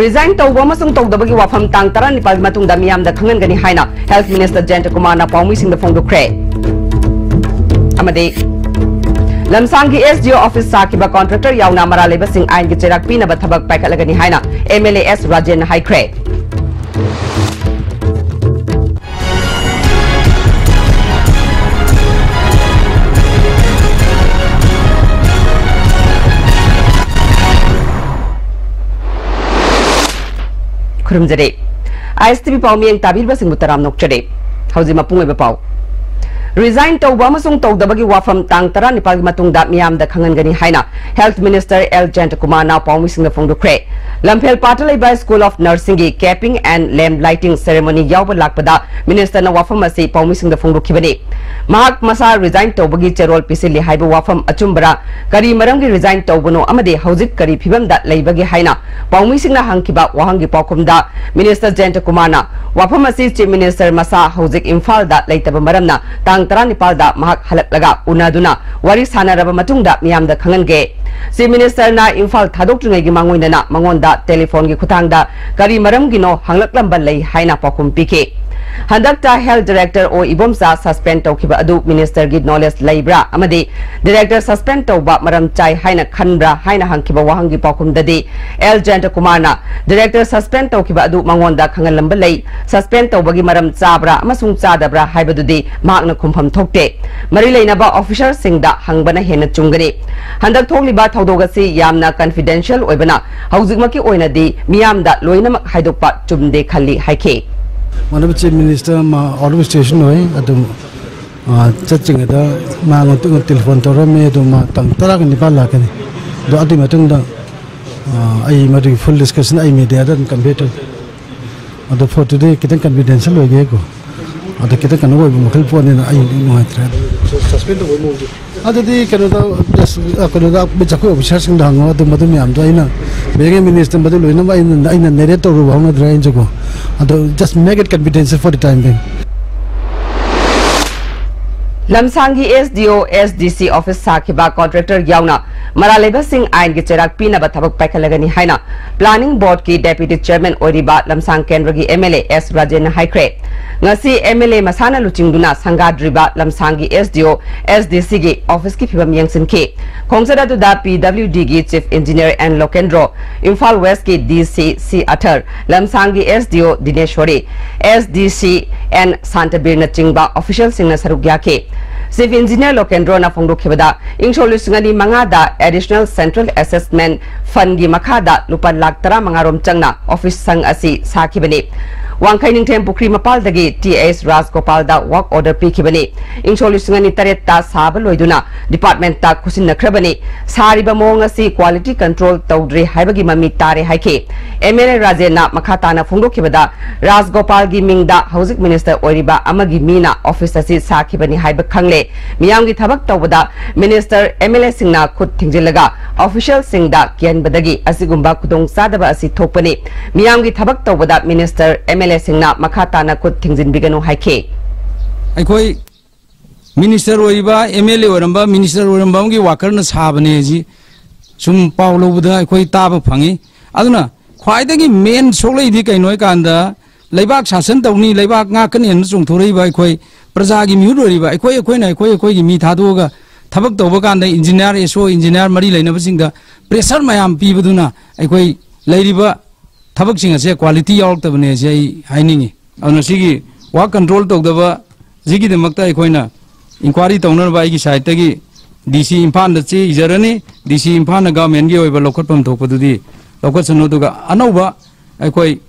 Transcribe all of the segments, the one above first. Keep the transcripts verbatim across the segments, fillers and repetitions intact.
Resign ꯇꯧꯕ ꯑꯃꯁꯨꯡ ꯇꯧꯗꯕꯒꯤ ꯋꯥꯐꯝ ꯇꯥꯡ ꯇꯔꯥꯅꯤꯄꯥꯜꯒꯤ ꯃꯇꯨꯡꯗ ꯃꯤꯌꯥꯝꯗ ꯈꯪꯍꯟꯒꯅꯤ ꯍꯥꯏꯅ Health Minister ꯖꯌꯟꯇ ꯀꯨꯃꯥꯔꯅ ꯄꯥꯎꯃꯤꯁꯤꯡꯗ ꯐꯣꯡꯗꯣꯛꯈ꯭ꯔꯦ꯫ ꯑꯃꯗꯤ ꯂꯝꯁꯥꯡꯒꯤ S D O office ꯁꯥꯈꯤꯕ contractor ꯌꯥꯎꯅ ꯃꯔꯥꯜ ꯂꯩꯕꯁꯤꯡ ꯑꯥꯏꯟꯒꯤ ꯆꯩꯔꯥꯛ ꯄꯤꯅꯕ ꯊꯕꯛ ꯄꯥꯏꯈꯠꯂꯒꯅꯤ ꯍꯥꯏꯅ M L A S ꯔꯥꯖꯦꯟꯅ ꯍꯥꯏꯈ꯭ꯔꯦ꯫ ꯈꯨꯔꯨꯝꯖꯔꯤ꯫ ISTV ꯄꯥꯎ ꯃꯤꯠꯌꯦꯡ ꯇꯥꯕꯤꯔꯤꯕꯁꯤꯡꯕꯨ ꯇꯔꯥꯝꯅ ꯑꯣꯛꯆꯔꯤ꯫ ꯍꯧꯖꯤꯛ ꯃꯄꯨꯡ ꯑꯣꯏꯕ ꯄꯥꯎ꯫ Resign ꯇꯧꯕ ꯑꯃꯁꯨꯡ ꯇꯧꯗꯕꯒꯤ ꯋꯥꯐꯝ ꯇꯥꯡ ꯇꯔꯥꯅꯤꯄꯥꯜꯒꯤ ꯃꯇꯨꯡꯗ ꯃꯤꯌꯥꯝꯗ ꯈꯪꯍꯟꯒꯅꯤ ꯍꯥꯏꯅ Health Minister L ꯖꯌꯟꯇ ꯀꯨꯃꯥꯔꯅ ꯄꯥꯎꯃꯤꯁꯤꯡꯗ ꯐꯣꯡꯗꯣꯛꯈ꯭ꯔꯦ꯫ ꯂꯝꯐꯦꯜ ꯄꯥꯠꯇ ꯂꯩꯕ School of Nursingꯒꯤ capping and lamp lighting ceremony ꯌꯥꯎꯕ ꯂꯥꯛꯄꯗ ministerꯅ ꯋꯥꯐꯝ ꯑꯁꯤ ꯄꯥꯎꯃꯤꯁꯤꯡꯗ ꯐꯣꯡꯗꯣꯛꯈꯤꯕꯅꯤ꯫ ꯃꯍꯥꯛ ꯃꯁꯥ resign ꯇꯧꯕꯒꯤ ꯆꯦꯔꯣꯜ ꯄꯤꯁꯤꯜꯂꯤ ꯍꯥꯏꯕ ꯋꯥꯐꯝ ꯑꯆꯨꯝꯕꯔꯥ, ꯀꯔꯤ ꯃꯔꯝꯒꯤ resign ꯇꯧꯕꯅꯣ ꯑꯃꯗꯤ ꯍꯧꯖꯤꯛ ꯀꯔꯤ ꯐꯤꯕꯝꯗ ꯂꯩꯕꯒꯦ ꯍꯥꯏꯅ ꯄꯥꯎꯃꯤꯁꯤꯡꯅ ꯍꯪꯈꯤꯕ ꯋꯥꯍꯪꯒꯤ ꯄꯥꯎꯈꯨꯝꯗ Minister ꯖꯌꯟꯇ ꯀꯨꯃꯥꯔꯅ ꯋꯥꯐꯝ ꯑꯁꯤ Chief Minister ꯃꯁꯥ ꯍꯧꯖꯤꯛ ꯏꯝꯐꯥꯜꯗ ꯂꯩꯇꯕ ꯃꯔꯝꯅ ꯇꯥꯡ ꯇꯔꯥꯅꯤꯄꯥꯜꯗ ꯃꯍꯥꯛ ꯍꯜꯂꯛꯂꯒ ꯎꯅꯗꯨꯅ ꯋꯥꯔꯤ ꯁꯥꯟꯅꯔꯕ ꯃꯇꯨꯡꯗ ꯃꯤꯌꯥꯝꯗ ꯈꯪꯍꯟꯒꯦ꯫ Chief Ministerꯅ ꯏꯝꯐꯥꯜ ꯊꯥꯗꯣꯛꯇ꯭ꯔꯤꯉꯩꯒꯤ ꯃꯥꯡꯑꯣꯏꯅꯅ ꯃꯉꯣꯟꯗ telephoneꯒꯤ ꯈꯨꯠꯊꯥꯡꯗ ꯀꯔꯤ ꯃꯔꯝꯒꯤꯅꯣ ꯍꯪꯂꯛꯂꯝꯕ ꯂꯩ ꯍꯥꯏꯅ ꯄꯥꯎꯈꯨꯝ ꯄꯤꯈꯤ꯫ ꯍꯟꯗꯛꯇ Health Director O Ibomcha suspend ꯇꯧꯈꯤꯕ ꯑꯗꯨ ministerꯒꯤ knowledge ꯂꯩꯕ꯭ꯔꯥ ꯑꯃꯗꯤ director suspend ꯇꯧꯕ ꯃꯔꯝ ꯆꯥꯏ ꯍꯥꯏꯅ ꯈꯟꯕ꯭ꯔꯥ ꯍꯥꯏꯅ ꯍꯪꯈꯤꯕ ꯋꯥꯍꯪꯒꯤ ꯄꯥꯎꯈꯨꯝꯗꯗꯤ L ꯖꯌꯟꯇ ꯀꯨꯃꯥꯔꯅ director suspend ꯇꯧꯈꯤꯕ ꯑꯗꯨ ꯃꯉꯣꯟꯗ ꯈꯪꯍꯜꯂꯝꯕ ꯂꯩ, suspend ꯇꯧꯕꯒꯤ ꯃꯔꯝ ꯆꯥꯕ꯭ꯔꯥ ꯑꯃꯁꯨꯡ ꯆꯥꯗꯕ꯭ꯔꯥ ꯍꯥꯏꯕꯗꯨꯗꯤ ꯃꯍꯥꯛꯅ ꯈꯨꯝꯐꯝ ꯊꯣꯛꯇꯦ꯫ ꯃꯔꯤ ꯂꯩꯅꯕ officerꯁꯤꯡꯗ ꯍꯪꯕꯅ ꯍꯦꯟꯅ ꯆꯨꯝꯒꯅꯤ꯫ ꯍꯟꯗꯛ ꯊꯣꯛꯂꯤꯕ ꯊꯧꯗꯣꯛ ꯑꯁꯤ ꯌꯥꯝꯅ confidential ꯑꯣꯏꯕꯅ ꯍꯧꯖꯤꯛꯃꯛꯀꯤ ꯑꯣꯏꯅꯗꯤ ꯃꯤꯌꯥꯝꯗ ꯂꯣꯏꯅꯃꯛ ꯍꯥꯏꯗꯣꯛꯄ ꯆꯨꯝꯗꯦ ꯈꯜꯂꯤ ꯍꯥꯏꯈꯤ꯫ Honorable Chief Minister ꯃꯥ out of station ꯑꯣꯏ, ꯑꯗꯨꯝ, ꯑ, ꯆꯠꯇ꯭ꯔꯤꯉꯩꯗ ꯃꯥ ꯑꯩꯉꯣꯟꯗ telephone ꯇꯧꯔꯝꯃꯤ, ꯑꯗꯨ ꯃꯥ ꯇꯥꯡ ꯇꯔꯥꯒ ꯅꯤꯄꯥꯟ ꯂꯥꯛꯀꯅꯤ꯫ ꯑꯗꯣ ꯑꯗꯨꯒꯤ ꯃꯇꯨꯡꯗ, ꯑ, ꯑꯩ ꯃꯗꯨꯒꯤ full discussion ꯑꯩ mediaꯗ ꯑꯗꯨꯝ convey ꯇꯧꯒꯦ꯫ ꯑꯗꯣ for today ꯈꯤꯇꯪ confidential ꯑꯣꯏꯒꯦꯀꯣ꯫ ꯑꯗꯣ ꯈꯤꯇꯪ ꯀꯩꯅꯣ ꯑꯣꯏꯕ ꯃꯈꯜ ꯄꯣꯠꯅꯤꯅ ꯑꯩ ꯅꯨꯡꯉꯥꯏꯇ꯭ꯔꯦ꯫ Suspend ꯇꯧꯕꯒꯤ ꯃꯑꯣꯡꯁꯦ? ꯑꯗꯨꯗꯤ ꯀꯩꯅꯣꯗ, just, ꯑ, ꯀꯩꯅꯣꯗ ꯑꯩꯈꯣꯏ officerꯁꯤꯡꯗ ꯍꯪꯉꯣ, ꯑꯗꯨ ꯃꯗꯨ ꯃꯌꯥꯝꯗꯣ ꯑꯩꯅ being a minister ꯃꯗꯨ ꯂꯣꯏꯅꯃꯛ ꯑꯩꯅ, ꯑꯩꯅ narrate ꯇꯧꯔꯨꯕ ꯍꯧꯅꯗ꯭ꯔꯦ ꯑꯩꯅꯁꯨꯀꯣ꯫ ꯑꯗꯣ just make it confidential for the time being. ꯂꯝꯁꯥꯡꯒꯤ S D O, S D C office ꯁꯥꯈꯤꯕ contractor ꯌꯥꯎꯅ ꯃꯔꯥꯜ ꯂꯩꯕꯁꯤꯡ ꯑꯥꯏꯟꯒꯤ ꯆꯩꯔꯥꯛ ꯄꯤꯅꯕ ꯊꯕꯛ ꯄꯥꯏꯈꯠꯂꯒꯅꯤ ꯍꯥꯏꯅ Planning Board ꯀꯤ Deputy Chairman ꯑꯣꯏꯔꯤꯕ ꯂꯝꯁꯥꯡ ꯀꯦꯟꯗ꯭ꯔꯒꯤ M L A S ꯔꯥꯖꯦꯟꯅ ꯍꯥꯏꯈ꯭ꯔꯦ꯫ ꯉꯁꯤ M L A ꯃꯁꯥꯅ ꯂꯨꯆꯤꯡꯗꯨꯅ ꯁꯪꯒꯥꯗ꯭ꯔꯤꯕ ꯂꯝꯁꯥꯡꯒꯤ S D O, S D C ꯒꯤ office ꯀꯤ ꯐꯤꯕꯝ ꯌꯦꯡꯁꯤꯟꯈꯤ꯫ ꯈꯣꯡꯆꯠ ꯑꯗꯨꯗ P W D ꯒꯤ Chief Engineer N ꯂꯣꯀꯦꯟꯗ꯭ꯔꯣ, ꯏꯝꯐꯥꯜ West ꯀꯤ D C C ꯑꯊꯔ, ꯂꯝꯁꯥꯡꯒꯤ S D O ꯗꯤꯅꯦꯁꯣꯔꯤ, S D C N ꯁꯥꯟꯇꯕꯤꯔꯅꯆꯤꯡꯕ official ꯁꯤꯡꯅ ꯁꯔꯨꯛ ꯌꯥꯈꯤ꯫ Chief Engineer ꯂꯣꯀꯦꯟꯗ꯭ꯔꯣꯅ ꯐꯣꯡꯗꯣꯛꯈꯤꯕꯗ, ꯏꯪ ꯁꯣꯛ ꯂꯤꯁꯤꯡ ꯑꯅꯤ ꯃꯉꯥꯗ Additional Central Assessment Fund ꯀꯤ ꯃꯈꯥꯗ ꯂꯨꯄꯥ ꯂꯥꯈ ꯇꯔꯥꯃꯉꯥ ꯔꯣꯝ ꯆꯪꯅ office ꯁꯪ ꯑꯁꯤ ꯁꯥꯈꯤꯕꯅꯤ꯫ ꯋꯥꯡꯈꯩ ꯅꯤꯡꯊꯦꯝ ꯄꯨꯈ꯭ꯔꯤ ꯃꯄꯥꯜꯗꯒꯤ T H ꯔꯥꯖꯒꯣꯄꯥꯜꯗ work order ꯄꯤꯈꯤꯕꯅꯤ꯫ ꯏꯪ ꯁꯣꯛ ꯂꯤꯁꯤꯡ ꯑꯅꯤ ꯇꯔꯦꯠꯇ ꯁꯥꯕ ꯂꯣꯏꯗꯨꯅ department ꯇ ꯈꯨꯠꯁꯤꯟꯅꯈ꯭ꯔꯕꯅꯤ꯫ ꯁꯥꯔꯤꯕ ꯃꯑꯣꯡ ꯑꯁꯤ quality control ꯇꯧꯗ꯭ꯔꯦ ꯍꯥꯏꯕꯒꯤ ꯃꯃꯤ ꯇꯥꯔꯦ ꯍꯥꯏꯈꯤ꯫ M L A ꯔꯥꯖꯦꯟꯅ ꯃꯈꯥ ꯇꯥꯅ ꯐꯣꯡꯗꯣꯛꯈꯤꯕꯗ, ꯔꯥꯖꯒꯣꯄꯥꯜꯒꯤ ꯃꯤꯡꯗ ꯍꯧꯖꯤꯛ minister ꯑꯣꯏꯔꯤꯕ ꯑꯃꯒꯤ ꯃꯤꯅ office ꯑꯁꯤ ꯁꯥꯈꯤꯕꯅꯤ ꯍꯥꯏꯕ ꯈꯪꯂꯦ꯫ ꯃꯤꯌꯥꯝꯒꯤ ꯊꯕꯛ ꯇꯧꯕꯗ minister, M L A ꯁꯤꯡꯅ ꯈꯨꯠ ꯊꯤꯡꯖꯤꯜꯂꯒ official ꯁꯤꯡꯗ ꯀꯤꯍꯟꯕꯗꯒꯤ ꯑꯁꯤꯒꯨꯝꯕ ꯈꯨꯗꯣꯡꯆꯥꯗꯕ ꯑꯁꯤ ꯊꯣꯛꯄꯅꯤ꯫ ꯃꯤꯌꯥꯝꯒꯤ ꯊꯕꯛ ꯇꯧꯕꯗ minister, M L A ꯁꯤꯡꯅ ꯃꯈꯥ ꯇꯥꯅ ꯈꯨꯠ ꯊꯤꯡꯖꯤꯟꯕꯤꯒꯅꯨ ꯍꯥꯏꯈꯤ꯫ ꯑꯩꯈꯣꯏ minister ꯑꯣꯏꯔꯤꯕ, M L A ꯑꯣꯏꯔꯝꯕ, minister ꯑꯣꯏꯔꯝꯕ ꯑꯃꯒꯤ worker ꯅ ꯁꯥꯕꯅꯦ ꯍꯥꯏꯁꯤ ꯁꯨꯝ ꯄꯥꯎ ꯂꯧꯕꯗ ꯑꯩꯈꯣꯏ ꯇꯥꯕ ꯐꯪꯉꯤ꯫ ꯑꯗꯨꯅ ꯈ꯭ꯋꯥꯏꯗꯒꯤ main ꯁꯣꯛꯂꯛꯏꯗꯤ ꯀꯩꯅꯣ ꯍꯥꯏꯀꯥꯟꯗ, ꯂꯩꯕꯥꯛ ꯁꯥꯁꯟ ꯇꯧꯅꯤ, ꯂꯩꯕꯥꯛ ꯉꯥꯛꯀꯅꯤ ꯍꯥꯏꯅ ꯆꯣꯡꯊꯣꯔꯛꯏꯕ ꯑꯩꯈꯣꯏ ꯄ꯭ꯔꯖꯥꯒꯤ ꯃꯤꯍꯨꯠ ꯑꯣꯏꯔꯤꯕ ꯑꯩꯈꯣꯏ, ꯑꯩꯈꯣꯏꯅ ꯑꯩꯈꯣꯏ, ꯑꯩꯈꯣꯏꯒꯤ ꯃꯤ ꯊꯥꯗꯣꯛꯑꯒ ꯊꯕꯛ ꯇꯧꯕ ꯀꯥꯟꯗ engineer, S O, engineer ꯃꯔꯤ ꯂꯩꯅꯕꯁꯤꯡꯗ pressure ꯃꯌꯥꯝ ꯄꯤꯕꯗꯨꯅ ꯑꯩꯈꯣꯏ ꯂꯩꯔꯤꯕ ꯊꯕꯛꯁꯤꯡ ꯑꯁꯦ quality ꯌꯥꯎꯔꯛꯇꯕꯅꯦ ꯍꯥꯏꯁꯦ ꯑꯩ ꯍꯥꯏꯅꯤꯡꯉꯤ꯫ ꯑꯗꯨꯅ ꯁꯤꯒꯤ work control ꯇꯧꯗꯕ ꯁꯤꯒꯤꯗꯃꯛꯇ ꯑꯩꯈꯣꯏꯅ inquiry ꯇꯧꯅꯅꯕ ꯑꯩꯒꯤ side ꯇꯒꯤ D C ꯏꯝꯐꯥꯜꯗ ꯆꯦ ꯏꯖꯔꯅꯤ꯫ D C ꯏꯝꯐꯥꯜꯅ government ꯀꯤ ꯑꯣꯏꯕ ꯂꯧꯈꯠꯐꯝ ꯊꯣꯛꯄꯗꯨꯗꯤ ꯂꯧꯈꯠꯁꯅꯨ, ꯑꯗꯨꯒ ꯑꯅꯧꯕ ꯑꯩꯈꯣꯏ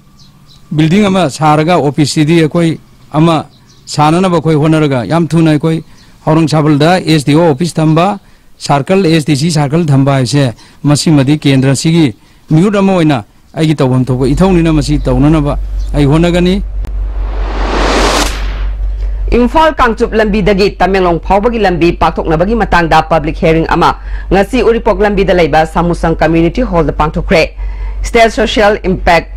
building ꯑꯃ ꯁꯥꯔꯒ office ꯁꯤꯗꯤ ꯑꯩꯈꯣꯏ ꯑꯃ ꯁꯥꯅꯅꯕ ꯑꯩꯈꯣꯏ ꯍꯣꯠꯅꯔꯒ ꯌꯥꯝ ꯊꯨꯅ ꯑꯩꯈꯣꯏ ꯍꯧꯔꯪꯁꯥꯕꯜꯗ S D O office ꯊꯝꯕ, circle, S D C circle ꯊꯝꯕ ꯍꯥꯏꯁꯦ ꯃꯁꯤꯃꯗꯤ ꯀꯦꯟꯗ꯭ꯔꯁꯤꯒꯤ ꯃꯤꯍꯨꯠ ꯑꯃ ꯑꯣꯏꯅ ꯑꯩꯒꯤ ꯇꯧꯐꯝ ꯊꯣꯛꯄ ꯏꯊꯧꯅꯤꯅ ꯃꯁꯤ ꯇꯧꯅꯅꯕ ꯑꯩ ꯍꯣꯠꯅꯒꯅꯤ꯫ ꯏꯝꯐꯥꯜ ꯀꯥꯡꯆꯨꯞ ꯂꯝꯕꯤꯗꯒꯤ ꯇꯃꯦꯡꯂꯣꯡ ꯐꯥꯎꯕꯒꯤ ꯂꯝꯕꯤ ꯄꯥꯛꯊꯣꯛꯅꯕꯒꯤ ꯃꯇꯥꯡꯗ public hearing ꯑꯃ ꯉꯁꯤ ꯎꯔꯤꯄꯣꯛ ꯂꯝꯕꯤꯗ ꯂꯩꯕ ꯁꯥꯃꯨꯁꯪ Community Hall the ꯄꯥꯡꯊꯣꯛꯈ꯭ꯔꯦ꯫ State Social Impact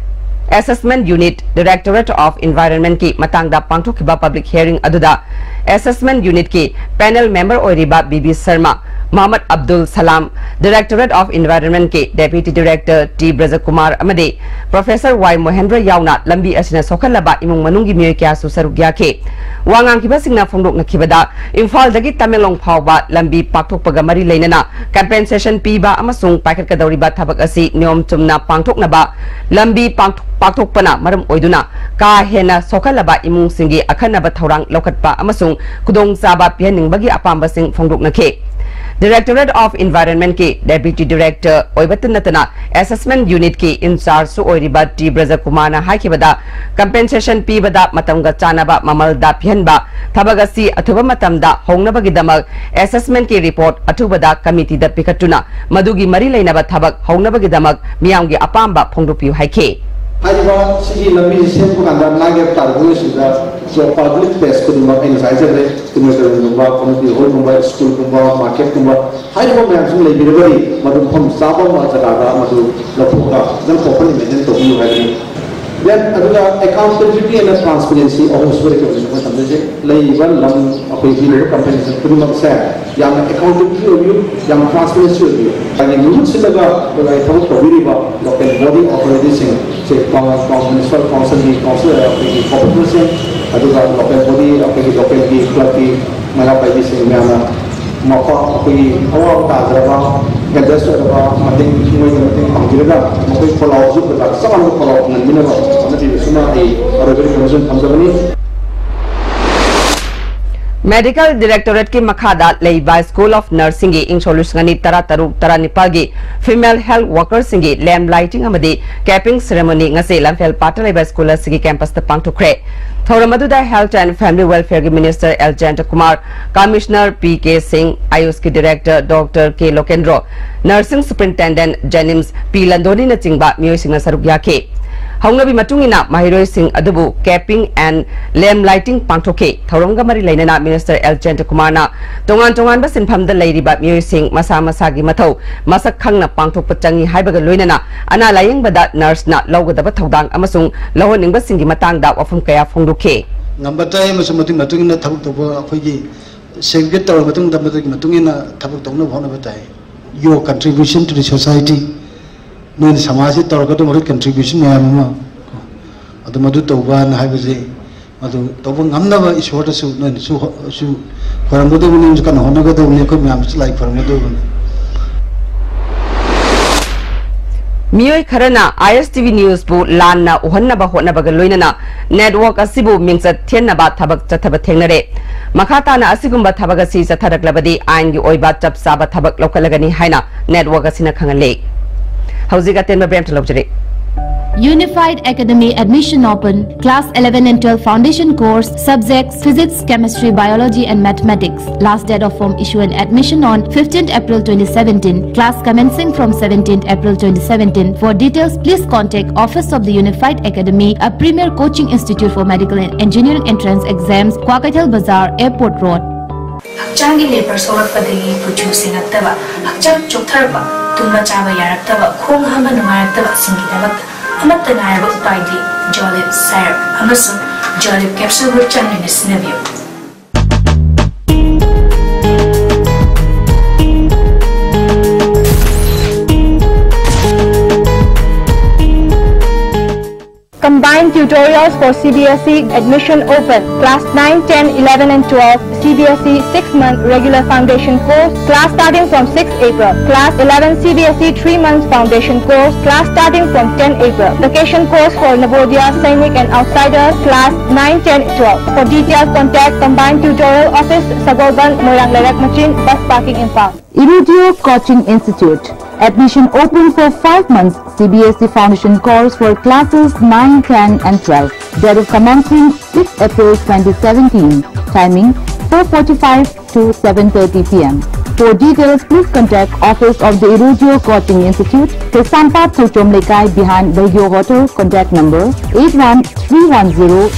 Assessment Unit, Directorate of Environment ꯀꯤ ꯃꯇꯥꯡꯗ ꯄꯥꯡꯊꯣꯛꯈꯤꯕ public hearing ꯑꯗꯨꯗ Assessment Unit ꯀꯤ panel member ꯑꯣꯏꯔꯤꯕ B B Sharma, Mohammad Abdul Salam, Directorate of Environment ꯀꯤ Deputy Director ꯇꯤ ꯕ꯭ꯔꯖꯀꯨꯃꯥꯔ ꯑꯃꯗꯤ Professor ꯋꯥꯏ ꯃꯣꯍꯦꯟꯗ꯭ꯔ ꯌꯥꯎꯅ ꯂꯝꯕꯤ ꯑꯁꯤꯅ ꯁꯣꯛꯍꯜꯂꯕ ꯏꯃꯨꯡ ꯃꯅꯨꯡꯒꯤ ꯃꯤꯑꯣꯏ ꯀꯌꯥꯁꯨ ꯁꯔꯨꯛ ꯌꯥꯈꯤ꯫ ꯋꯥ ꯉꯥꯡꯈꯤꯕꯁꯤꯡꯅ ꯐꯣꯡꯗꯣꯛꯅꯈꯤꯕꯗ, ꯏꯝꯐꯥꯜꯗꯒꯤ ꯇꯃꯦꯡꯂꯣꯡ ꯐꯥꯎꯕ ꯂꯝꯕꯤ ꯄꯥꯛꯊꯣꯛꯄꯒ ꯃꯔꯤ ꯂꯩꯅꯅ compensation ꯄꯤꯕ ꯑꯃꯁꯨꯡ ꯄꯥꯏꯈꯠꯀꯗꯧꯔꯤꯕ ꯊꯕꯛ ꯑꯁꯤ ꯅꯤꯌꯣꯝ ꯆꯨꯝꯅ ꯄꯥꯡꯊꯣꯛꯅꯕ ꯂꯝꯕꯤ ꯄꯥꯡꯊꯣꯛ-, ꯄꯥꯛꯊꯣꯛꯄꯅ ꯃꯔꯝ ꯑꯣꯏꯗꯨꯅ ꯀꯥ ꯍꯦꯟꯅ ꯁꯣꯛꯍꯜꯂꯕ ꯏꯃꯨꯡꯁꯤꯡꯒꯤ ꯑꯈꯟꯅꯕ ꯊꯧꯔꯥꯡ ꯂꯧꯈꯠꯄ ꯑꯃꯁꯨꯡ ꯈꯨꯗꯣꯡꯆꯥꯕ ꯄꯤꯍꯟꯅꯤꯡꯕꯒꯤ ꯑꯄꯥꯝꯕꯁꯤꯡ ꯐꯣꯡꯗꯣꯛꯅꯈꯤ꯫ Directorate of Environment ꯀꯤ Deputy Director ꯑꯣꯏꯕꯇ ꯅꯠꯇꯅ Assessment Unit ꯀꯤ in charge ꯁꯨ ꯑꯣꯏꯔꯤꯕ ꯇꯤ ꯕ꯭ꯔꯖꯀꯨꯃꯥꯔꯅ ꯍꯥꯏꯈꯤꯕꯗ, compensation ꯄꯤꯕꯗ ꯃꯇꯝꯒ ꯆꯥꯟꯅꯕ ꯃꯃꯜꯗ ꯄꯤꯍꯟꯕ, ꯊꯕꯛ ꯑꯁꯤ ꯑꯊꯨꯕ ꯃꯇꯝꯗ ꯍꯧꯅꯕꯒꯤꯗꯃꯛ assessment ꯀꯤ report ꯑꯊꯨꯕꯗ committee ꯗ ꯄꯤꯈꯠꯇꯨꯅ ꯃꯗꯨꯒꯤ ꯃꯔꯤ ꯂꯩꯅꯕ ꯊꯕꯛ ꯍꯧꯅꯕꯒꯤꯗꯃꯛ ꯃꯤꯌꯥꯝꯒꯤ ꯑꯄꯥꯝꯕ ꯐꯣꯡꯗꯣꯛꯄꯤꯌꯨ ꯍꯥꯏꯈꯤ꯫ ꯍꯥꯏꯔꯤꯕ ꯁꯤꯒꯤ ꯂꯝꯕꯤꯁꯤ ꯁꯦꯝꯕ ꯀꯥꯟꯗ ꯃꯥꯒꯤ ꯇꯥꯔꯤꯛ ꯑꯁꯤꯗ public place ꯈꯨꯗꯤꯡꯃꯛ ꯑꯩꯅ ꯉꯁꯥꯏ ꯍꯥꯏꯖꯈ꯭ꯔꯦ, ꯀꯤꯂꯣꯃꯤꯇꯔꯒꯨꯝꯕ, community hall ꯒꯨꯝꯕ, school ꯒꯨꯝꯕ, market ꯀꯨꯝꯕ, ꯍꯥꯏꯔꯤꯕ ꯃꯌꯥꯝꯁꯤꯡ ꯂꯩꯕꯤꯔꯒꯗꯤ ꯃꯗꯨ ꯃꯐꯝ ꯆꯥꯕ ꯑꯃ ꯖꯒꯥꯗ ꯃꯗꯨ ꯂꯧꯊꯣꯛꯑꯒ ꯐꯖꯅ properly maintain ꯇꯧꯕꯤꯌꯨ ꯍꯥꯏꯕꯅꯤ꯫ Then ꯑꯗꯨꯒ accountability and transparency ꯑꯍꯨꯝꯁꯨꯕꯗ ꯀꯩꯅꯣ ꯃꯇꯝꯗꯁꯦ ꯂꯩꯔꯤꯕ ꯂꯝ ꯑꯩꯈꯣꯏ ꯄꯤꯔꯤꯕ compensation ꯈꯨꯗꯤꯡꯃꯛꯁꯦ ꯌꯥꯝꯅ accountability ꯑꯣꯏꯕꯤꯌꯨ, ꯌꯥꯝꯅ transparency ꯑꯣꯏꯕꯤꯌꯨ꯫ ꯍꯥꯏꯗꯤ ꯃꯍꯨꯠ ꯁꯤꯜꯂꯒ ꯑꯩꯈꯣꯏ ꯊꯕꯛ ꯇꯧꯕꯤꯔꯤꯕ local body authority ꯁꯤꯡꯁꯦ, town, town municipal council ꯒꯤ council, ꯑꯩꯈꯣꯏꯒꯤ corporator ꯁꯤꯡ, ꯑꯗꯨꯒ local body, ꯑꯩꯈꯣꯏꯒꯤ local ꯒꯤ club ꯀꯤ ꯃꯩꯔꯥ ꯄꯥꯏꯕꯤꯁꯤꯡ ꯃꯌꯥꯝꯅ ꯃꯐꯝ ꯑꯩꯈꯣꯏꯒꯤ ꯑꯋꯥꯕ ꯇꯥꯖꯔꯕ elders ꯑꯣꯏꯔꯕ ꯃꯇꯦꯡ ꯃꯣꯏꯗ ꯃꯇꯦꯡ ꯄꯥꯡꯕꯤꯔꯒ ꯃꯈꯣꯏ ꯈꯣꯜꯂꯥꯎꯁꯨ ꯄ꯭ꯔꯖꯥ ꯆꯞ ꯃꯥꯟꯅꯕ ꯈꯣꯜꯂꯥꯎ ꯈꯪꯍꯟꯕꯤꯅꯕ ꯍꯣꯠꯅꯕꯤꯕꯁꯤꯃ ꯑꯩ ꯑꯔꯣꯏꯕ ꯔꯤꯀꯃꯦꯟꯗꯦꯁꯟ ꯊꯝꯖꯕꯅꯤ꯫ Medical Directorate ꯀꯤ ꯃꯈꯥꯗ ꯂꯩꯕ School of Nursing ꯒꯤ ꯏꯪ ꯁꯣꯛ ꯂꯤꯁꯤꯡ ꯑꯅꯤ ꯇꯔꯥ ꯇꯔꯨꯛ ꯇꯔꯥ ꯅꯤꯄꯥꯜ ꯒꯤ female health worker ꯁꯤꯡꯒꯤ lamp lighting ꯑꯃꯗꯤ capping ceremony ꯉꯁꯤ ꯂꯝꯐꯦꯜ ꯄꯥꯠꯇ ꯂꯩꯕ school ꯑꯁꯤꯒꯤ campus ꯇ ꯄꯥꯡꯊꯣꯛꯈ꯭ꯔꯦ꯫ ꯊꯧꯔꯝ ꯑꯗꯨꯗ Health and Family Welfare ꯒꯤ Minister L Jayantakumar, Commissioner P K Singh, ꯑꯥꯌꯨꯁꯀꯤ Director doctor K Lokendro, Nursing Superintendent JNIMS P ꯂꯟꯗꯣꯅꯤꯅꯆꯤꯡꯕ ꯃꯤꯑꯣꯏꯁꯤꯡꯅ ꯁꯔꯨꯛ ꯌꯥꯈꯤ꯫ ꯍꯧꯅꯕꯤ ꯃꯇꯨꯡ ꯏꯟꯅ ꯃꯍꯩꯔꯣꯏꯁꯤꯡ ꯑꯗꯨꯕꯨ capping and lamp lighting ꯄꯥꯡꯊꯣꯛꯈꯤ꯫ ꯊꯧꯔꯝꯒ ꯃꯔꯤ ꯂꯩꯅꯅ Minister L Jayantakumar ꯅ ꯇꯣꯉꯥꯟ ꯇꯣꯉꯥꯟꯕ ꯁꯤꯟꯐꯝꯗ ꯂꯩꯔꯤꯕ ꯃꯤꯑꯣꯏꯁꯤꯡ ꯃꯁꯥ ꯃꯁꯥꯒꯤ ꯃꯊꯧ ꯃꯁꯛ ꯈꯪꯅ ꯄꯥꯡꯊꯣꯛꯄ ꯆꯪꯏ ꯍꯥꯏꯕꯒ ꯂꯣꯏꯅꯅ ꯑꯅꯥ ꯂꯥꯌꯦꯡꯕꯗ nurse ꯅ ꯂꯧꯒꯗꯕ ꯊꯧꯗꯥꯡ ꯑꯃꯁꯨꯡ ꯂꯧꯍꯟꯅꯤꯡꯕꯁꯤꯡꯒꯤ ꯃꯇꯥꯡꯗ ꯋꯥꯐꯝ ꯀꯌꯥ ꯐꯣꯡꯗꯣꯛꯈꯤ꯫ ꯉꯝꯕ ꯇꯥꯏ ꯑꯃꯁꯨꯡ ꯃꯗꯨꯒꯤ ꯃꯇꯨꯡ ꯏꯟꯅ ꯊꯕꯛ ꯇꯧꯕ ꯑꯩꯈꯣꯏꯒꯤ segregate ꯇꯧꯔꯕ ꯃꯇꯨꯡꯗ ꯃꯗꯨꯒꯤ ꯃꯇꯨꯡ ꯏꯟꯅ ꯊꯕꯛ ꯇꯧꯅꯕ ꯍꯣꯠꯅꯕ ꯇꯥꯏ꯫ Your contribution to the society, ꯅꯣꯏꯅ ꯁꯃꯥꯖꯁꯤ ꯇꯧꯔꯛꯀꯗꯕ ꯃꯈꯩ contribution ꯃꯌꯥꯝ ꯑꯃ, ꯑꯗꯨ ꯃꯗꯨ ꯇꯧꯕꯅ ꯍꯥꯏꯕꯁꯦ, ꯃꯗꯨ ꯇꯧꯕ ꯉꯝꯅꯕ ꯏꯁꯣꯔꯗꯁꯨ ꯅꯣꯏꯅꯁꯨ ꯍꯣ-, ꯁꯨ ꯈꯣꯏꯔꯝꯒꯗꯕꯅꯤ, ꯀꯟꯅ ꯍꯣꯠꯅꯒꯗꯕꯅꯤ, ꯑꯩꯈꯣꯏ ꯃꯌꯥꯝꯁꯨ ꯂꯥꯏ ꯈꯣꯏꯔꯝꯒꯗꯕꯅꯤ꯫ ꯃꯤꯑꯣꯏ ꯈꯔꯅ I S T V News ꯕꯨ ꯂꯥꯟꯅ ꯎꯍꯟꯅꯕ ꯍꯣꯠꯅꯕꯒ ꯂꯣꯏꯅꯅ network ꯑꯁꯤꯕꯨ ꯃꯤꯡꯆꯠ ꯊꯤꯍꯟꯅꯕ ꯊꯕꯛ ꯆꯠꯊꯕ ꯊꯦꯡꯅꯔꯦ꯫ ꯃꯈꯥ ꯇꯥꯅ ꯑꯁꯤꯒꯨꯝꯕ ꯊꯕꯛ ꯑꯁꯤ ꯆꯠꯊꯔꯛꯂꯕꯗꯤ ꯑꯥꯏꯟꯒꯤ ꯑꯣꯏꯕ ꯆꯞ ꯆꯥꯕ ꯊꯕꯛ ꯂꯧꯈꯠꯂꯒꯅꯤ ꯍꯥꯏꯅ network ꯑꯁꯤꯅ ꯈꯪꯍꯜꯂꯤ꯫ ꯍꯧꯖꯤꯛ ꯑꯇꯦꯟꯕ ꯕ꯭ꯔꯦꯛ ꯑꯃꯇ ꯂꯧꯖꯔꯤ꯫ Unified Academy admission open. Class eleven and twelve foundation course, subjects physics, chemistry, biology and mathematics. Last date of form issue and admission on fifteenth April twenty seventeen. Class commencing from seventeenth April twenty seventeen. For details, please contact Office of the Unified Academy, a premier coaching institute for medical and engineering entrance exams, Kwakeithel Bazaar, Airport Road. ꯍꯛꯆꯥꯡꯒꯤ ꯂꯦꯄꯔ ꯁꯣꯛꯂꯛꯄꯗꯒꯤ ꯀꯨꯆꯨ ꯁꯦꯡꯉꯛꯇꯕ, ꯍꯛꯆꯥꯡ ꯆꯣꯛꯊꯔꯛꯄ, ꯇꯨꯝꯕ ꯆꯥꯕ ꯌꯥꯔꯛꯇꯕ, ꯈꯣꯡ ꯍꯥꯝꯕ ꯅꯨꯡꯉꯥꯏꯔꯛꯇꯕꯁꯤꯡꯒꯤꯗꯃꯛꯇ ꯑꯃꯠꯇ ꯉꯥꯏꯔꯕ ꯎꯄꯥꯏꯗꯤ Jolib syrup ꯑꯃꯁꯨꯡ Jolib capsule group ꯆꯥꯡ ꯅꯥꯏꯅ ꯁꯤꯖꯤꯟꯅꯕꯤꯌꯨ꯫ Combined tutorials for C B S E admission open. Class nine, ten, eleven and twelve C B S E six-month regular foundation course. Class starting from sixth April. Class eleven C B S E three months foundation course. Class starting from tenth April. Vacation course for Navodaya, Sainik and outsiders. Class nine, ten, twelve. For details, contact Combined Tutorial Office, Sagolband, Moirang Leirak Machin, Bus Parking, Imphal. Irudio Coaching Institute. Admission open for five months C B S E Foundation course for classes nine, ten and twelve. Date of commencing sixth April twenty seventeen. Timing four forty-five to seven thirty P M. For details, please contact Office of the Irujio Coaching Institute, Kaisampad Thuchom Lekai behind Baigyo Hotel, contact number eight one three one zero.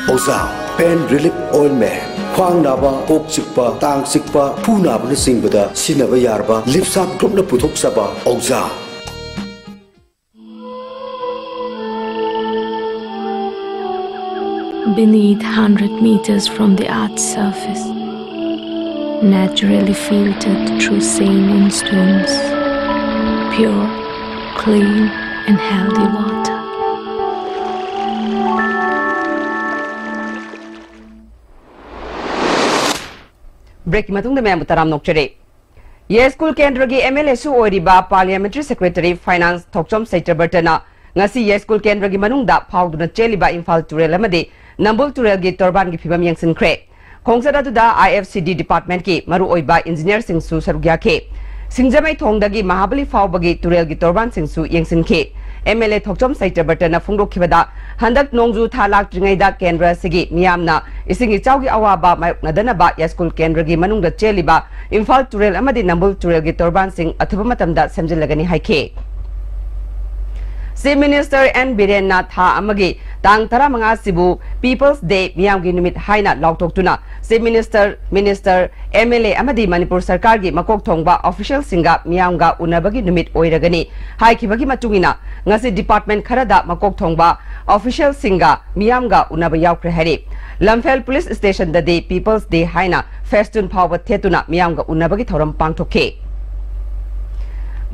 ꯑꯣꯖꯥ, Pain Relief Ointment, ꯈ꯭ꯋꯥꯡ ꯅꯥꯕ, ꯀꯣꯛ ꯆꯤꯛꯄ, ꯇꯥꯡ ꯆꯤꯛꯄ, ꯈꯨ ꯅꯥꯕꯅꯆꯤꯡꯕꯗ ꯁꯤꯖꯤꯟꯅꯕ ꯌꯥꯔꯕ ꯂꯤꯞꯁꯥꯞ ꯒ꯭ꯔꯨꯞꯅ ꯄꯨꯊꯣꯛꯆꯕ ꯑꯣꯖꯥ꯫ Beneath, hundred meters from the earth's surface, naturally filtered through saline stones, pure, clean, and healthy water. Break ꯃꯇꯨꯡꯗ ꯃꯌꯥꯝꯕꯨ ꯇꯔꯥꯝꯅ ꯑꯣꯛꯆꯔꯤ꯫ ꯌꯥꯏꯁ꯭ꯀꯨꯜ ꯀꯦꯟꯗ꯭ꯔꯒꯤ MLAꯁꯨ ꯑꯣꯏꯔꯤꯕ Parliamentary Secretary Finance ꯊꯣꯛꯆꯣꯝ ꯁꯩꯇ꯭ꯔꯕꯔꯇꯅ ꯉꯁꯤ ꯌꯥꯏꯁ꯭ꯀꯨꯜ ꯀꯦꯟꯗ꯭ꯔꯒꯤ ꯃꯅꯨꯡꯗ ꯐꯥꯎꯗꯨꯅ ꯆꯦꯜꯂꯤꯕ ꯏꯝꯐꯥꯜ ꯇꯨꯔꯦꯜ ꯑꯃꯗꯤ ꯅꯝꯕꯨꯜ ꯇꯨꯔꯦꯜꯒꯤ ꯇꯣꯔꯕꯥꯟꯒꯤ ꯐꯤꯕꯝ ꯌꯦꯡꯁꯤꯟꯈ꯭ꯔꯦ꯫ ꯈꯣꯡꯆꯠ ꯑꯗꯨꯗ IFCD departmentꯀꯤ ꯃꯔꯨꯑꯣꯏꯕ engineerꯁꯤꯡꯁꯨ ꯁꯔꯨꯛ ꯌꯥꯈꯤ꯫ ꯁꯤꯡꯖꯃꯩ ꯊꯣꯡꯗꯒꯤ ꯃꯍꯥꯕꯂꯤ ꯐꯥꯎꯕꯒꯤ ꯇꯨꯔꯦꯜꯒꯤ ꯇꯣꯔꯕꯥꯟꯁꯤꯡꯁꯨ ꯌꯦꯡꯁꯤꯟꯈꯤ꯫ MLA ꯊꯣꯛꯆꯣꯝ ꯁꯩꯇ꯭ꯔꯕꯔꯇꯅ ꯐꯣꯡꯗꯣꯛꯈꯤꯕꯗ, ꯍꯟꯗꯛ ꯅꯣꯡꯖꯨ ꯊꯥ ꯂꯥꯛꯇ꯭ꯔꯤꯉꯩꯗ ꯀꯦꯟꯗ꯭ꯔ ꯑꯁꯤꯒꯤ ꯃꯤꯌꯥꯝꯅ ꯏꯁꯤꯡ ꯏꯆꯥꯎꯒꯤ ꯑꯋꯥꯕ ꯃꯥꯌꯣꯛꯅꯗꯅꯕ ꯌꯥꯏꯁ꯭ꯀꯨꯜ ꯀꯦꯟꯗ꯭ꯔꯒꯤ ꯃꯅꯨꯡꯗ ꯆꯦꯜꯂꯤꯕ ꯏꯝꯐꯥꯜ ꯇꯨꯔꯦꯜ ꯑꯃꯗꯤ ꯅꯝꯕꯨꯜ ꯇꯨꯔꯦꯜꯒꯤ ꯇꯣꯔꯕꯥꯟꯁꯤꯡ ꯑꯊꯨꯕ ꯃꯇꯝꯗ ꯁꯦꯝꯖꯤꯜꯂꯒꯅꯤ ꯍꯥꯏꯈꯤ꯫ Chief Minister N ꯕꯤꯔꯦꯟꯅ ꯊꯥ ꯑꯃꯒꯤ ꯇꯥꯡ ꯇꯔꯥꯃꯉꯥ ꯑꯁꯤꯕꯨ People's Day, ꯃꯤꯌꯥꯝꯒꯤ ꯅꯨꯃꯤꯠ ꯍꯥꯏꯅ ꯂꯥꯎꯊꯣꯛꯇꯨꯅ Chief Minister, Minister, MLA ꯑꯃꯗꯤ ꯃꯅꯤꯄꯨꯔ ꯁꯔꯀꯥꯔꯒꯤ ꯃꯀꯣꯛ ꯊꯣꯡꯕ officialꯁꯤꯡꯒ ꯃꯤꯌꯥꯝꯒ ꯎꯅꯕꯒꯤ ꯅꯨꯃꯤꯠ ꯑꯣꯏꯔꯒꯅꯤ ꯍꯥꯏꯈꯤꯕꯒꯤ ꯃꯇꯨꯡ ꯏꯟꯅ, ꯉꯁꯤ department ꯈꯔꯗ ꯃꯀꯣꯛ ꯊꯣꯡꯕ officialꯁꯤꯡꯒ ꯃꯤꯌꯥꯝꯒ ꯎꯅꯕ ꯌꯥꯎꯈ꯭ꯔꯦ ꯍꯥꯏꯔꯤ꯫ ꯂꯝꯐꯦꯜ police stationꯗꯗꯤ People's Day ꯍꯥꯏꯅ festoon ꯐꯥꯎꯕ ꯊꯦꯠꯇꯨꯅ ꯃꯤꯌꯥꯝꯒ ꯎꯅꯕꯒꯤ ꯊꯧꯔꯝ ꯄꯥꯡꯊꯣꯛꯈꯤ꯫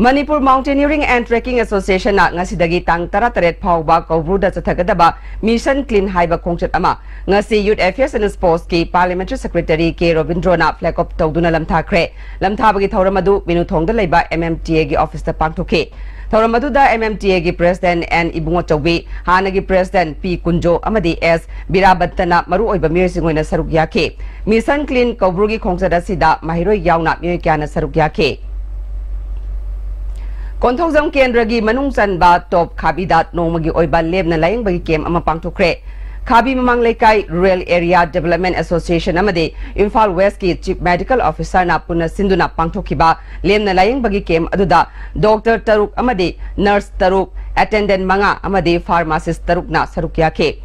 Manipur Mountaineering and Trekking Associationꯅ ꯉꯁꯤꯗꯒꯤ ꯇꯥꯡ ꯇꯔꯥꯇꯔꯦꯠ ꯐꯥꯎꯕ ꯀꯧꯕ꯭ꯔꯨꯗ ꯆꯠꯊꯒꯗꯕ Mission Clean ꯍꯥꯏꯕ ꯈꯣꯡꯆꯠ ꯑꯃ ꯉꯁꯤ Youth Affairs and Sportsꯀꯤ Parliamentary Secretary K ꯔꯣꯕꯤꯟꯗ꯭ꯔꯣꯅ flag off ꯇꯧꯗꯨꯅ ꯂꯝꯊꯥꯈ꯭ꯔꯦ꯫ ꯂꯝꯊꯥꯕꯒꯤ ꯊꯧꯔꯝ ꯑꯗꯨ ꯃꯤꯅꯨꯊꯣꯡꯗ ꯂꯩꯕ MMTAꯒꯤ officeꯇ ꯄꯥꯡꯊꯣꯛꯈꯤ꯫ ꯊꯧꯔꯝ ꯑꯗꯨꯗ MMTAꯒꯤ President N ꯏꯕꯨꯡꯉꯣ ꯆꯧꯕꯤ, ꯍꯥꯟꯅꯒꯤ President P ꯀꯨꯟꯖꯣ ꯑꯃꯗꯤ S ꯕꯤꯔꯥꯕꯠꯇꯅ ꯃꯔꯨꯑꯣꯏꯕ ꯃꯤꯑꯣꯏꯁꯤꯡ ꯑꯣꯏꯅ ꯁꯔꯨꯛ ꯌꯥꯈꯤ꯫ Mission Clean ꯀꯧꯕ꯭ꯔꯨꯒꯤ ꯈꯣꯡꯆꯠ ꯑꯁꯤꯗ ꯃꯍꯩꯔꯣꯏ ꯌꯥꯎꯅ ꯃꯤꯑꯣꯏ ꯀꯌꯥꯅ ꯁꯔꯨꯛ ꯌꯥꯈꯤ꯫ ꯀꯣꯟꯊꯧꯖꯝ ꯀꯦꯟꯗ꯭ꯔꯒꯤ ꯃꯅꯨꯡ ꯆꯟꯕ ꯇꯣꯞ ꯈꯥꯕꯤꯗ ꯅꯣꯡꯃꯒꯤ ꯑꯣꯏꯕ ꯂꯦꯝꯅ ꯂꯥꯌꯦꯡꯕꯒꯤ ꯀꯦꯝ ꯑꯃ ꯄꯥꯡꯊꯣꯛꯈ꯭ꯔꯦ꯫ ꯈꯥꯕꯤ ꯃꯃꯥꯡ ꯂꯩꯀꯥꯏ ꯔꯨꯔꯦꯜ ꯑꯦꯔꯤꯌꯥ ꯗꯤꯕꯦꯂꯞꯃꯦꯟ ꯑꯦꯁꯣꯁꯤꯌꯦꯁꯟ ꯑꯃꯗꯤ ꯏꯝꯐꯥꯜ ꯋꯦꯁꯀꯤ ꯆꯤꯐ ꯃꯦꯗꯤꯀꯦꯜ ꯑꯣꯐꯤꯁꯥꯔꯅ ꯄꯨꯟꯅ ꯁꯤꯟꯗꯨꯅ ꯄꯥꯡꯊꯣꯛꯈꯤꯕ ꯂꯦꯝꯅ ꯂꯥꯌꯦꯡꯕꯒꯤ ꯀꯦꯝ ꯑꯗꯨꯗ ꯗꯣꯛꯇꯔ ꯇꯔꯨꯛ ꯑꯃꯗꯤ ꯅꯔꯁ ꯇꯔꯨꯛ, ꯑꯦꯇꯦꯟꯗꯦꯟꯠ ꯃꯉꯥ ꯑꯃꯗꯤ ꯐꯥꯔꯃꯥꯁꯤꯁ ꯇꯔꯨꯛꯅ ꯁꯔꯨꯛ ꯌꯥꯈꯤ꯫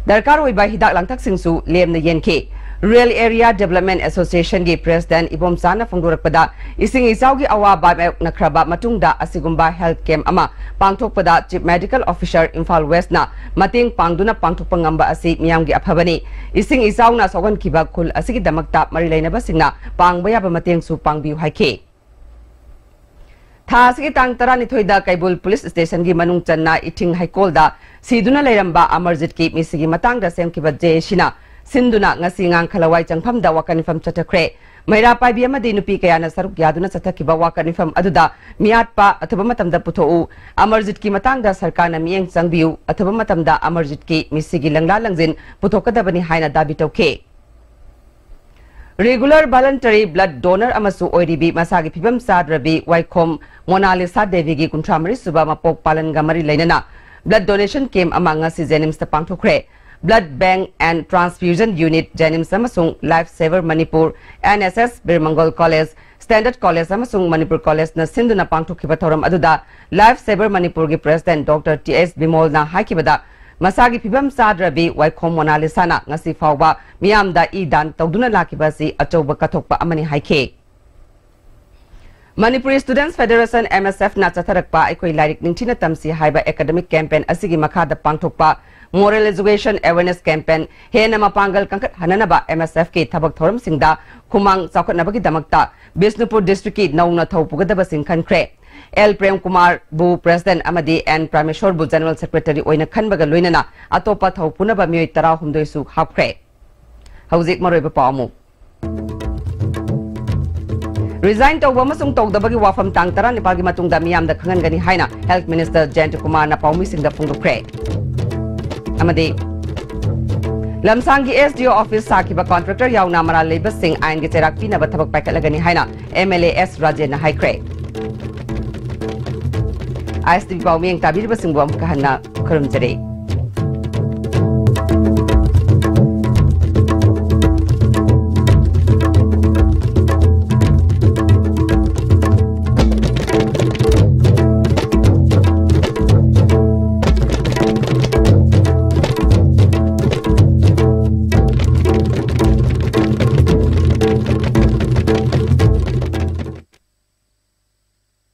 ꯗꯔꯀꯥꯔ ꯑꯣꯏꯕ ꯍꯤꯗꯥꯛ ꯂꯥꯡꯊꯛꯁꯤꯡꯁꯨ ꯂꯦꯝꯅ ꯌꯦꯟꯈꯤ꯫ ꯔꯨꯔꯦꯜ ꯑꯦꯔꯤꯌꯥ ꯗꯤꯕꯦꯂꯞꯃꯦꯟ ꯑꯦꯁꯣꯁꯤꯌꯦꯁꯟꯒꯤ ꯄ꯭ꯔꯦꯁꯤꯗꯦꯟꯠ ꯏꯕꯣꯝꯆꯥꯅ ꯐꯣꯡꯗꯣꯔꯛꯄꯗ, ꯏꯁꯤꯡ ꯏꯆꯥꯎꯒꯤ ꯑꯋꯥꯕ ꯃꯥꯌꯣꯛꯅꯈ꯭ꯔꯕ ꯃꯇꯨꯡꯗ ꯑꯁꯤꯒꯨꯝꯕ ꯍꯦꯜꯊ ꯀꯦꯝ ꯑꯃ ꯄꯥꯡꯊꯣꯛꯄꯗ ꯆꯤꯐ ꯃꯦꯗꯤꯀꯦꯜ ꯑꯣꯐꯤꯁꯥꯔ ꯏꯝꯐꯥꯜ ꯋꯦꯁꯅ ꯃꯇꯦꯡ ꯄꯥꯡꯗꯨꯅ ꯄꯥꯡꯊꯣꯛꯄ ꯉꯝꯕ ꯑꯁꯤ ꯃꯤꯌꯥꯝꯒꯤ ꯑꯐꯕꯅꯤ꯫ ꯏꯁꯤꯡ ꯏꯆꯥꯎꯅ ꯁꯣꯛꯍꯟꯈꯤꯕ ꯈꯨꯜ ꯑꯁꯤꯒꯤꯗꯃꯛꯇ ꯃꯔꯤ ꯂꯩꯅꯕꯁꯤꯡꯅ ꯄꯥꯡꯕ ꯌꯥꯕ ꯃꯇꯦꯡꯁꯨ ꯄꯥꯡꯕꯤꯌꯨ ꯍꯥꯏꯈꯤ꯫ ꯊꯥ ꯑꯁꯤꯒꯤ ꯇꯥꯡ ꯇꯔꯥꯅꯤꯊꯣꯏꯗ ꯀꯩꯕꯨꯜ ꯄꯨꯂꯤꯁ ꯁ꯭ꯇꯦꯁꯟꯒꯤ ꯃꯅꯨꯡ ꯆꯟꯅ ꯏꯊꯤꯡ ꯍꯩꯀꯣꯜꯗ ꯁꯤꯗꯨꯅ ꯂꯩꯔꯝꯕ ꯑꯃꯔꯖꯤꯠꯀꯤ ꯃꯤꯁꯤꯒꯤ ꯃꯇꯥꯡꯗ ꯁꯦꯝꯈꯤꯕ ꯖꯦ ꯑꯦ ꯁꯤꯅ ꯁꯤꯟꯗꯨꯅ ꯉꯁꯤ ꯉꯥꯡꯈꯂꯋꯥꯏ ꯆꯪꯐꯝꯗ ꯋꯥꯀꯠ ꯃꯤꯐꯝ ꯆꯠꯊꯈ꯭ꯔꯦ꯫ ꯃꯩꯔꯥ ꯄꯥꯏꯕꯤ ꯑꯃꯗꯤ ꯅꯨꯄꯤ ꯀꯌꯥꯅ ꯁꯔꯨꯛ ꯌꯥꯗꯨꯅ ꯆꯠꯊꯈꯤꯕ ꯋꯥꯀꯠ ꯃꯤꯐꯝ ꯑꯗꯨꯗ ꯃꯤꯌꯥꯠꯄ ꯑꯊꯨꯕ ꯃꯇꯝꯗ ꯄꯨꯊꯣꯛꯎ, ꯑꯃꯔꯖꯤꯠꯀꯤ ꯃꯇꯥꯡꯗ ꯁꯔꯀꯥꯔꯅ ꯃꯤꯠꯌꯦꯡ ꯆꯪꯕꯤꯌꯨ, ꯑꯊꯨꯕ ꯃꯇꯝꯗ ꯑꯃꯔꯖꯤꯠꯀꯤ ꯃꯤꯁꯤꯒꯤ ꯂꯪꯂꯥ ꯂꯪꯖꯤꯟ ꯄꯨꯊꯣꯛꯀꯗꯕꯅꯤ ꯍꯥꯏꯅ ꯗꯥꯕꯤ ꯇꯧꯈꯤ꯫ Regular voluntary blood donor ꯑꯃꯁꯨ ꯑꯣꯏꯔꯤꯕꯤ ꯃꯁꯥꯒꯤ ꯐꯤꯕꯝ ꯆꯥꯗ꯭ꯔꯕꯤ ꯋꯥꯏꯈꯣꯝ ꯃꯣꯅꯥꯂꯤꯁꯥ ꯗꯦꯕꯤꯒꯤ ꯀꯨꯟꯊ꯭ꯔꯥ ꯃꯔꯤ ꯁꯨꯕ ꯃꯄꯣꯛ ꯄꯥꯂꯟꯒ ꯃꯔꯤ ꯂꯩꯅꯅ blood donation camp ꯑꯃ ꯉꯁꯤ ꯖꯦꯅꯤꯝꯁꯇ ꯄꯥꯡꯊꯣꯛꯈ꯭ꯔꯦ꯫ Blood Bank and Transfusion Unit, ꯖꯦꯅꯤꯝꯁ ꯑꯃꯁꯨꯡ Life Saver Manipur, N S S, ꯕꯤꯔ ꯃꯪꯒꯣꯜ ꯀꯣꯂꯦꯖ, ꯁ꯭ꯇꯦꯟꯗꯔꯗ ꯀꯣꯂꯦꯖ ꯑꯃꯁꯨꯡ ꯃꯅꯤꯄꯨꯔ ꯀꯣꯂꯦꯖꯅ ꯁꯤꯟꯗꯨꯅ ꯄꯥꯡꯊꯣꯛꯈꯤꯕ ꯊꯧꯔꯝ ꯑꯗꯨꯗ Life Saver ꯃꯅꯤꯄꯨꯔꯒꯤ ꯄ꯭ꯔꯦꯁꯤꯗꯦꯟꯠ ꯗꯣꯛꯇꯔ ꯇꯤ ꯑꯦꯁ ꯕꯤꯃꯣꯜꯅ ꯍꯥꯏꯈꯤꯕꯗ, ꯃꯁꯥꯒꯤ ꯐꯤꯕꯝ ꯆꯥꯗ꯭ꯔꯕꯤ ꯋꯥꯏꯈꯣꯝ ꯃꯣꯅꯥꯂꯤꯁꯥꯅ ꯉꯁꯤ ꯐꯥꯎꯕ ꯃꯤꯌꯥꯝꯗ ꯏ ꯗꯥꯟ ꯇꯧꯗꯨꯅ ꯂꯥꯛꯈꯤꯕ ꯑꯁꯤ ꯑꯆꯧꯕ ꯀꯠꯊꯣꯛꯄ ꯑꯃꯅꯤ ꯍꯥꯏꯈꯤ꯫ Manipuri Students Federation, M S F, ꯅ ꯆꯠꯊꯔꯛꯄ ꯑꯩꯈꯣꯏ ꯂꯥꯏꯔꯤꯛ ꯅꯤꯡꯊꯤꯅ ꯇꯝꯁꯤ ꯍꯥꯏꯕ academic campaign ꯑꯁꯤꯒꯤ ꯃꯈꯥꯗ ꯄꯥꯡꯊꯣꯛꯄ Moral Education Awareness Campaign ꯍꯦꯟꯅ ꯃꯄꯥꯡꯒꯜ ꯀꯟꯈꯠꯍꯟꯅꯅꯕ M S F ꯀꯤ ꯊꯕꯛ ꯊꯧꯔꯝꯁꯤꯡꯗ ꯈꯨꯃꯥꯡ ꯆꯥꯎꯈꯠꯅꯕꯒꯤꯗꯃꯛꯇ ꯕꯤꯁꯅꯨꯄꯨꯔ ꯗꯤꯁꯇ꯭ꯔꯤꯛꯀꯤ ꯅꯧꯅ ꯊꯧ ꯄꯨꯒꯗꯕꯁꯤꯡ ꯈꯟꯈ꯭ꯔꯦ꯫ ꯑꯦꯜ ꯄ꯭ꯔꯦꯝ ꯀꯨꯃꯥꯔꯕꯨ ꯄ꯭ꯔꯦꯁꯤꯗꯦꯟꯠ ꯑꯃꯗꯤ ꯑꯦꯟ ꯄ꯭ꯔꯥꯃꯦꯁꯣꯔꯕꯨ ꯖꯦꯅꯔꯦꯜ ꯁꯦꯀ꯭ꯔꯦꯇꯔꯤ ꯑꯣꯏꯅ ꯈꯟꯕꯒ ꯂꯣꯏꯅꯅ ꯑꯇꯣꯞꯄ ꯊꯧ ꯄꯨꯅꯕ ꯃꯤꯑꯣꯏ ꯇꯔꯥꯍꯨꯝꯗꯣꯏꯁꯨ ꯍꯥꯞꯈ꯭ꯔꯦ꯫ ꯍꯧꯖꯤꯛ ꯃꯔꯨꯑꯣꯏꯕ ꯄꯥꯎ ꯑꯃꯨꯛ꯫ Resign ꯇꯧꯕ ꯑꯃꯁꯨꯡ ꯇꯧꯗꯕꯒꯤ ꯋꯥꯐꯝ ꯇꯥꯡ ꯇꯔꯥꯅꯤꯄꯥꯜꯒꯤ ꯃꯇꯨꯡꯗ ꯃꯤꯌꯥꯝꯗ ꯈꯪꯍꯟꯒꯅꯤ ꯍꯥꯏꯅ Health Minister ꯖꯌꯟꯇ ꯀꯨꯃꯥꯔꯅ ꯄꯥꯎꯃꯤꯁꯤꯡꯗ ꯐꯣꯡꯗꯣꯛꯈ꯭ꯔꯦ꯫ ꯑꯃꯗꯤ ꯂꯝꯁꯥꯡꯒꯤ S D O office ꯁꯥꯈꯤꯕ contractor ꯌꯥꯎꯅ ꯃꯔꯥꯜ ꯂꯩꯕꯁꯤꯡ ꯑꯥꯏꯟꯒꯤ ꯆꯩꯔꯥꯛ ꯄꯤꯅꯕ ꯊꯕꯛ ꯄꯥꯏꯈꯠꯂꯒꯅꯤ ꯍꯥꯏꯅ M L A S ꯔꯥꯖꯦꯟꯅ ꯍꯥꯏꯈ꯭ꯔꯦ꯫ ꯑꯥꯏ ꯑꯦꯁ ꯇꯤ ꯚꯤ ꯄꯥꯎ ꯃꯤꯠꯌꯦꯡ ꯇꯥꯕꯤꯔꯤꯕꯁꯤꯡꯕꯨ ꯑꯃꯨꯛꯀ ꯍꯟꯅ ꯈꯨꯔꯨꯝꯖꯔꯤ꯫